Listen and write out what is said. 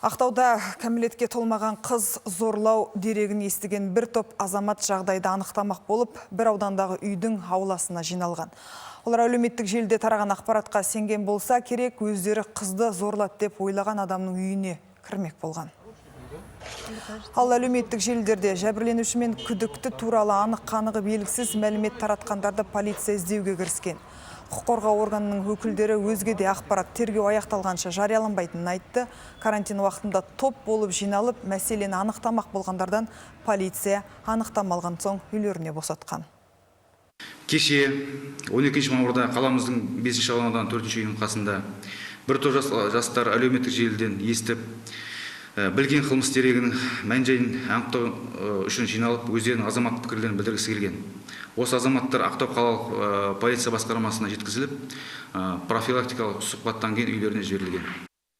Ақтауда кәмелетке толмаған қыз зорлау дерегін естіген бір топ азамат жағдайды анықтамақ болып, бір аудандағы үйдің ауласына жиналған. Олар әлеуметтік желіде тараған ақпаратқа сенген болса керек, өздері қызды зорлады деп ойлаған адамның үйіне кірмек болған. Ал әлеуметтік желілерде жәбірленуші мен күдікті туралы анық қанығы белгісіз мәлімет таратқандарды полиция іздеуге кіріскен. Құқық қорғау органының өкілдері өзге де ақпарат тергеу аяқталғанша жарияланбайтынын айтты. Карантин уақытында топ болып жиналып, мәселені анықтамақ болғандардан полиция анықтама алған соң үйлеріне босатқан. Кеше 12 мамырда қаламыздың 5 ауданынан 4 үйінің қасында бір топ жастар әлеуметтік желіден естіп, білген қылмыс дерегінің мән-жайын анықтау үшін жиналып, өздерінің азаматтық пікірлерін білдіргісі келген. Осы азаматтар Ақтау қалалық полиция басқармасына жеткізіліп, профилактикалық сұхбаттан кейін үйлеріне жіберілген.